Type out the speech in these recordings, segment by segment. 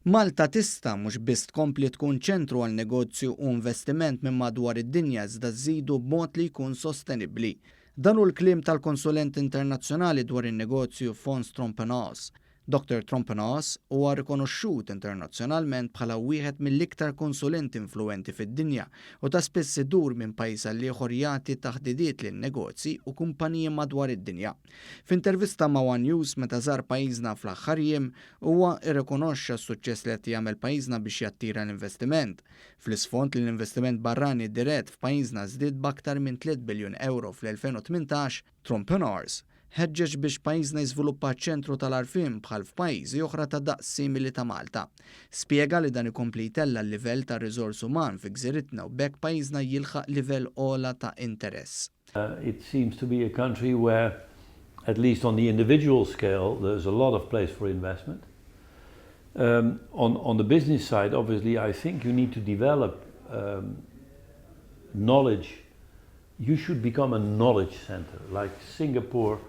Malta tista' mhux biss tkompli tkun ċentru għal negozju u investiment minn madwar id-dinja iżda żżidu b'mod li jkun sostenibbli. Dan hu l-kliem tal-konsulent internazzjonali dwar in-negozju Fons Trompenaars. Dottor Trompenaars huwa rikonoxxut internazzjonalment bħala wieħed mill-iktar konsulenti influwenti fid-dinja u ta' spiss idur minn pajjiż għal ieħor jagħti taħdidiet lil negozji u kumpaniji madwar id-dinja. F'intervista ma' one News meta żar pajjiżna fl-aħħar jiem, huwa rrikonoxxa s-suċċess li qed jagħmel pajjiżna biex jattira l-investiment. Fl-isfond li l-investiment barrani dirett f'pajjiżna żdied b'aktar minn tliet biljun ewro fl-2018, Trompenaars ħeġġeġ biex pajjiżna jiżviluppa ċentru tal-għarfien bħal f'pajjiżi oħra ta' daqs simili ta' Malta. Spjega li dan ikompli jtella' l-livell tar-riżors uman fi gżiritna u b'hekk pajjiżna jilħaq livell ogħla ta' interess. It seems to be a country where, at least on the individual scale, there's a lot of place for investment. Um, on, on the business side, obviously, I think you need to develop um, knowledge. You should become a knowledge center. Like Singapore,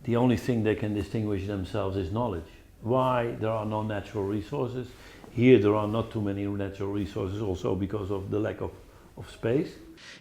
the only thing they can distinguish themselves is knowledge. Why there are no natural resources? Here there are not too many natural resources also because of the lack of, of space.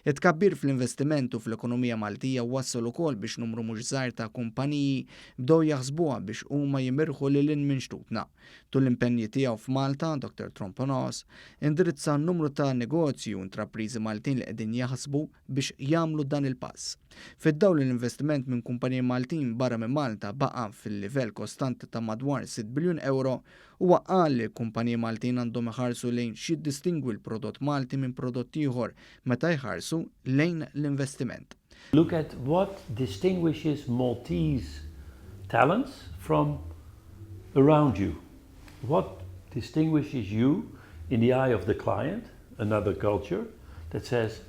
It-tkabbir fl-investiment u fl-ekonomija Maltija wassal ukoll biex numru mhux żgħir ta' kumpaniji bdew jaħsbuha biex huma jimirħu lil hinn minn xtutna. Tul l-impenji tiegħu f'Malta, Dottor Trompenaars indirizza numru ta' negozji u intrapriżi Maltin li qegħdin jaħsbu biex jagħmlu dan il-pass. Fid-dawl li l-investiment minn kumpaniji Maltin barra minn Malta baqa' fil-livell kostanti ta' madwar sitt biljun ewro, huwa qal li l-kumpaniji Maltin għandhom iħarsu lejn x'jiddistingwi l-prodott Malti minn prodott ieħor meta jħarsu lejn l-investiment. Look at what distinguishes Maltese talents from around you. What distinguishes you in the eye of the client, another culture, that says,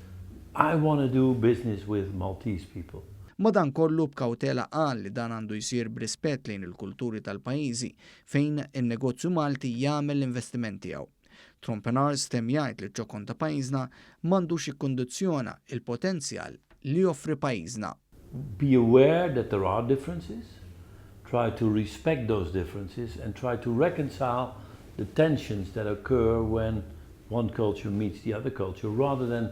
I want to do business with Maltese people. Madankollu b'kawtela qal li dan għandu jsir b'rispett lejn il-kulturi tal-pajjiżi fejn in-negozju Malti jagħmel l-investiment tiegħu. Trompenaars temm jgħid li ċ-ċokon ta' pajjiżna m'għandux jikkundizzjona il-potenzjal li joffri pajjiżna. Be aware that there are differences, try to respect those differences and try to reconcile the tensions that occur when one culture meets the other culture rather than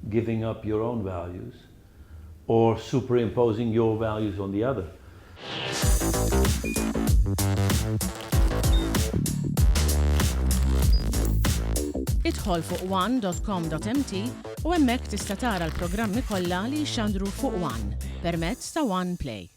giving up your own values or superimposing your values on the other. Idħol fuq one.com.mt u hemmhekk tista' tara l-programmi kollha li jixxandru fuq One permezz ta' One Play.